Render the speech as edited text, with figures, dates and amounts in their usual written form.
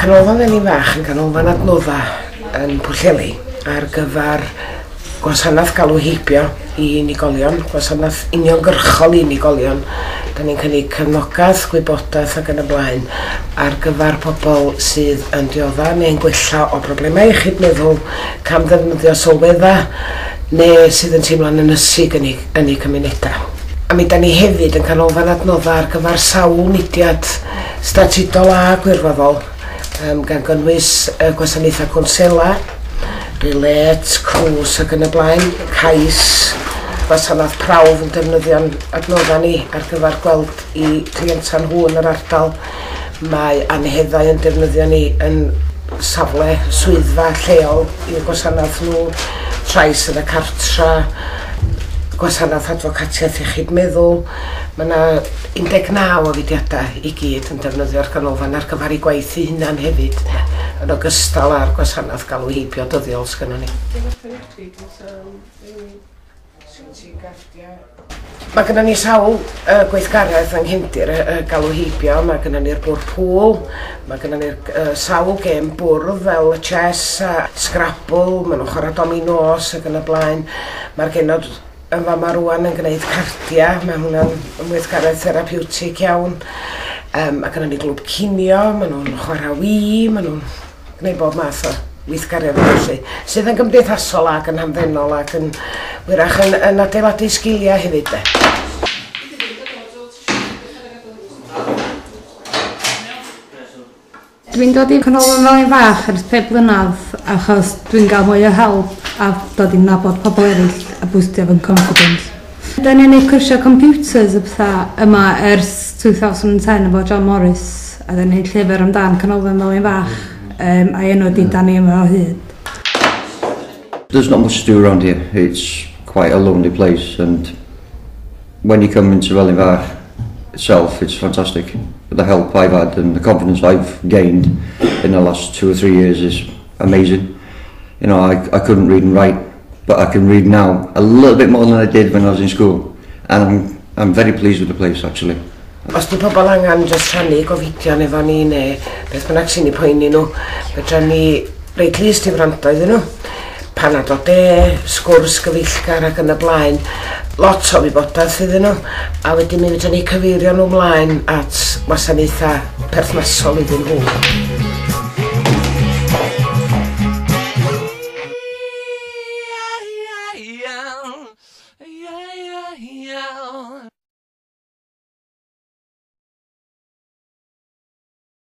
Canolfan Felin Fach yn ganolfan adnodda yn Pwllheli ar gyfer gwasanaeth galw heibio i unigolion, gwasanaeth uniongyrchol i unigolion. Da ni'n cynnig cefnogaeth, gwybodaeth ac yn y blaen ar gyfer pobl sydd yn diodda neu'n gwella o broblemau iechyd meddwl, camddefnyddio sylweddau, neu sydd yn teimlo'n ynysig yn eu cymunedau. A mi da ni hefyd yn canolfan adnodda ar gyfer sawl mudiad statudol a gwirfoddol, gan gynnwys gwasanaethau cwnsela, Relate, Crws ac yn y blaen, Cais, gwasanaeth prawf yn defnyddio'n adnoddau ni ar gyfer gweld i clientau nhw yn yr ardal. Mae anheddau yn defnyddio ni yn safle swyddfa lleol i'w gwasanaeth nhw, trais yn y cartra, gwasanaeth adfocatiaeth iechyd meddwl. Mae yna 19 o fudiadau i gyd yn defnyddio'r ganolfan ar gyfer eu gwaith eu hunan hefyd, yn ogystal â'r gwasanaeth galw heibio dyddiol sgynnon ni. Mae gennym ni sawl gweithgaredd yng nghefndir y galw heibio. Mae gennym ni'r bwrdd pŵl, mae gennym ni'r sawl gêm bwrdd fel y chess a Scrabble, maen nhw'n chwarae dominos ac yn y blaen. Mae'r genod yn fama rwan yn gwneud cardiau, mae hwnna'n weithgaredd therapiwtig iawn. Mae gennym ni glwb cinio, maen nhw'n chwarae Wii, maen nhw'n gwneud bob math o weithgaredd felly, sydd yn gymdeithasol ac yn hamddenol ac yn wyrach yn adeiladu sgiliau hefyd de. Dwi'n dod i Canolfan Felin Fach ers 5 blynedd achos dwi'n gael mwy o help a dod i nabod pobl eraill a boostio fy confidence. Da ni'n neud cwrsio computers a pethau yma ers 2010 efo John Morris, a da ni'n neud llyfr amdan Canolfan Felin Fach, a'i enw ydi Da Ni Yma o Hyd. There's not much to do around here. It's quite a lonely place, and when you come into Felin Fach itself, it's fantastic. The help I've had and the confidence I've gained in the last 2 or 3 years is amazing. You know, I couldn't read and write, but I can read now a little bit more than I did when I was in school, and I'm very pleased with the place actually. Os di pobl angen jyst rhannu gofidion efo ni neu beth bynnag sy'n eu poeni nhw, fedra ni roi clust i wrando iddyn nhw. Panad o de, sgwrs gyfeillgar ac yn y blaen, lot o wybodaeth iddyn nhw, a wedyn mi fedra ni cyfeirio nhw ymlaen at wasanaethau perthnasol iddyn nhw.